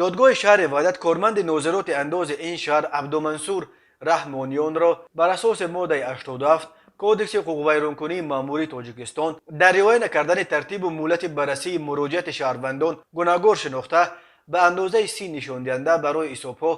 Додгоҳи шаҳри Ваҳдат корманди нозироти андози ин шаҳр Абдумансур Раҳмониёнро бар асоси моддаи 87 Кодекси ҳуқуқвайронкунии маъмурии Тоҷикистон дар риоя накардани тартибу муҳлати баррасии муроҷиати шаҳрвандон гунаҳгор шинохта, ба андозаи 30 нишондиҳанда барои ҳисобҳо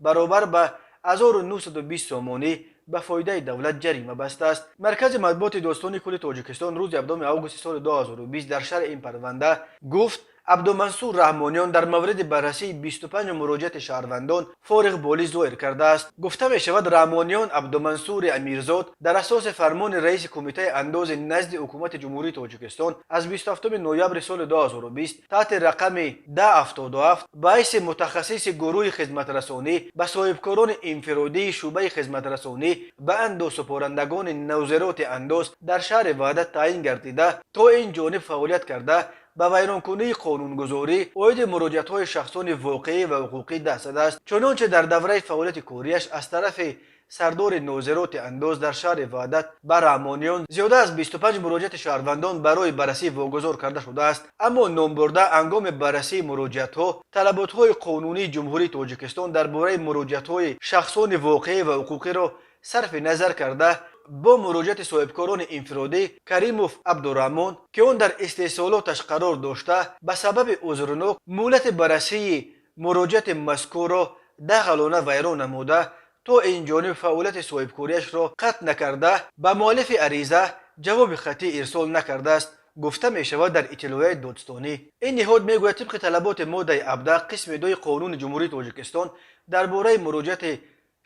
баробар ба 1920 сомонӣ ба фоидаи давлат ҷарима бастааст. Маркази матбуоти Додситонии кулли Тоҷикистон рӯзи 7 августи соли 2020 дар шарҳи ин парванда гуфт, Абдумансур Раҳмониён дар мавриди баррасии 25 муроҷиати шаҳрвандон фориғболӣ зоҳир кардааст. Гуфта мешавад, Раҳмониён Абдумансури Амирзод дар асоси фармони раиси Кумитаи андози назди Ҳукумати Ҷумҳурии Тоҷикистон аз 27 ноябри соли 2020 таҳти рақами 1077 ба ҳайси мутахассиси гурӯҳи хизматрасонӣ ба соҳибкорони инфиродии шӯъбаи хизматрасонӣ ба андозсупорандагони нозироти андоз дар шаҳри Ваҳдат таъин гардида, то ин ҷониб фаъолият карда, ба вайронкунии қонунгузорӣ оиди муроҷиатҳои шахсони воқеӣ ва ҳуқуқӣ даст задааст. Чунонче дар давраи фаъолияти кориаш аз тарафи сардори нозироти андоз дар шаҳри Ваҳдат ба Раҳмониён зиёда аз 25 муроҷиати шаҳрвандон барои баррасӣ вогузор карда шудааст, аммо номбурда ҳангоми баррасии муроҷиатҳо талаботҳои қонунии Ҷумҳурии Тоҷикистон дар бораи муроҷиатҳои шахсони воқеӣ ва ҳуқуқиро сарфи назар карда, бо муроҷиати соҳибкорони инфиродӣ Каримов Абдураҳмон, ки он дар истеҳсолоташ қарор дошта, ба сабаби узрнок муҳлати баррасии муроҷиати мазкурро дағалона вайрон намуда, то ин ҷониб фаъолияти соҳибкориашро қатъ накарда, ба муаллифи ариза ҷавоби хаттӣ ирсол накардааст, гуфта мешавад дар иттилоияи додстонӣ. Ин ниҳод мегӯяд, тибқи талаботи моддаи 17 қисми 2 Қонуни Ҷумҳурии Тоҷикистон дар бораи муроҷиати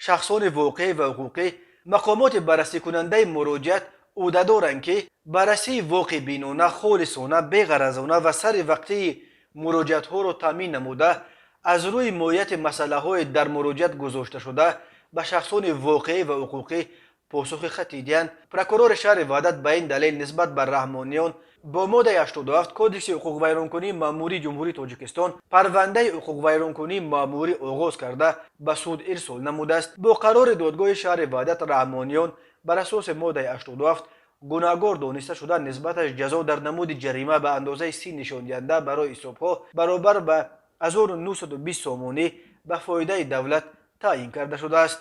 шахсони воқеӣ ва ҳуқуқӣ, мақомоти баррасикунандаи муроҷиат ӯҳдадоранд, ки баррасии воқеъбинона, холисона, беғаразона ва сари вақтии муроҷиатҳоро таъмин намуда, аз рӯи моҳияти масъалаҳои дар муроҷиат гузошташуда ба шахсони воқеӣ ва ҳуқуқӣ посухи хаттӣ диҳанд. Прокурори шаҳри Ваҳдат ба ин далел нисбат ба Раҳмониён бо моддаи 87 Кодекси ҳуқуқвайронкунии маъмурии Ҷумҳурии Тоҷикистон парвандаи ҳуқуқвайронкунии маъмурӣ оғоз карда, ба суд ирсол намудааст. Бо қарори додгоҳи шаҳри Ваҳдат Раҳмониён бар асоси моддаи 87 гунаҳгор дониста шуда, нисбаташ ҷазо дар намуди ҷарима ба андозаи 30 нишондиҳанда барои ҳисобҳо баробар ба 1920 сомонӣ ба фоидаи давлат таъин карда шудааст.